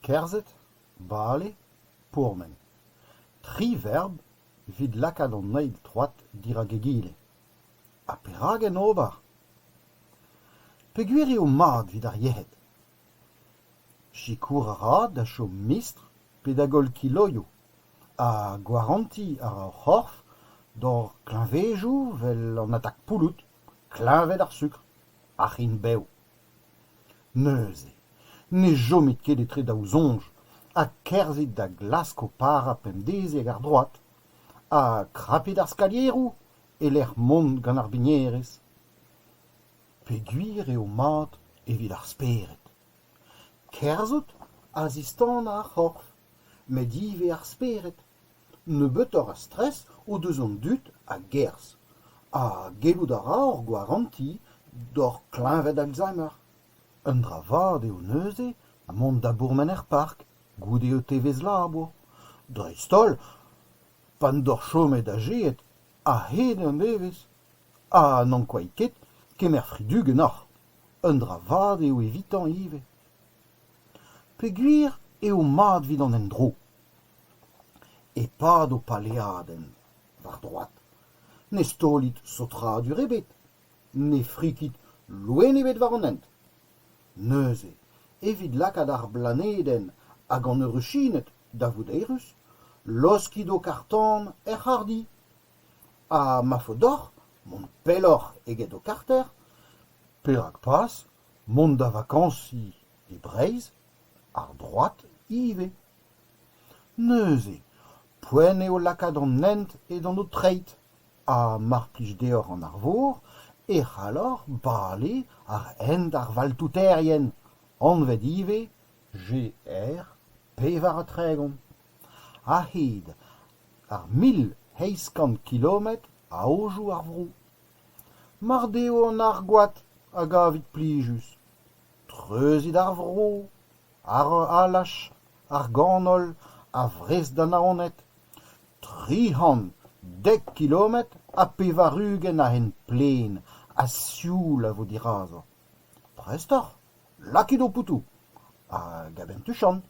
Kerzhet, bale, pourmen. Tri verb evit lakaat an eil troad dirak egile. Ha perak en ober ? Peogwir eo mat evit ar yec'hed. Sikour a ra da chom mistr pe da goll kiloioù ha gwarantiñ a ra hor c'horf d'hor kleñvedoù 'vel an atak pouloud, kleñved ar sukr, ar c'hrign-bev. Neuze, ne chomit ket etre daou soñj ha kerzhit da glask ho para pemdeziek àr droad ha krapit ar skalieroù e-lec'h mont gant ar bignerez. Peogwir eo mat evit ar spered. Kerzhout a zistana ar c'horf, met ivez ar spered. Nebeutoc'h a stres o deus an dud a gerzh ha gellout a ra hor gwarantiñ doc'h kleñved Alzheimer. Un dra vat eo neuze mont da bourmen er park goude ho tevezh labour, dreist-holl pa n'doc'h chomet azeet a-hed an devezh. Ha n'ankouait ket kemer fri-du ganeoc'h, un dra vat eo evitañ ivez. Peogwir eo mat evit an endro. E-pad ho paleadenn war droad, ne staolit saotradur ebet, ne frikit loen ebet war an hent. Neuze, evit lakaat ar blanedenn hag an heureuchined da vout eürus, laoskit ho karr-tan er c'harrdi. Ha ma faot deoc'h mont pelloc'h eget ho karter, perak pas mont da vakañsiñ e Breizh, àr droad ivez. Neuze, poent eo lakaat an hent edan ho treid ha mar plij deoc'h an arvor e c'halloc'h bale àr hent ar valtouterien, anvet ivez GR 34. A-hed ar 1800 kilometr aojoù ar vro. Mar deo an argoad a gavit plijus, treuzit ar vro, ar alaj, ar ganol a Vrest da Naoned, 310 kilometr ha 80 a hent plaen ha sioul a vo dirazañ. Prest oc'h ? Lakit ho potoù hag a-benn tuchant.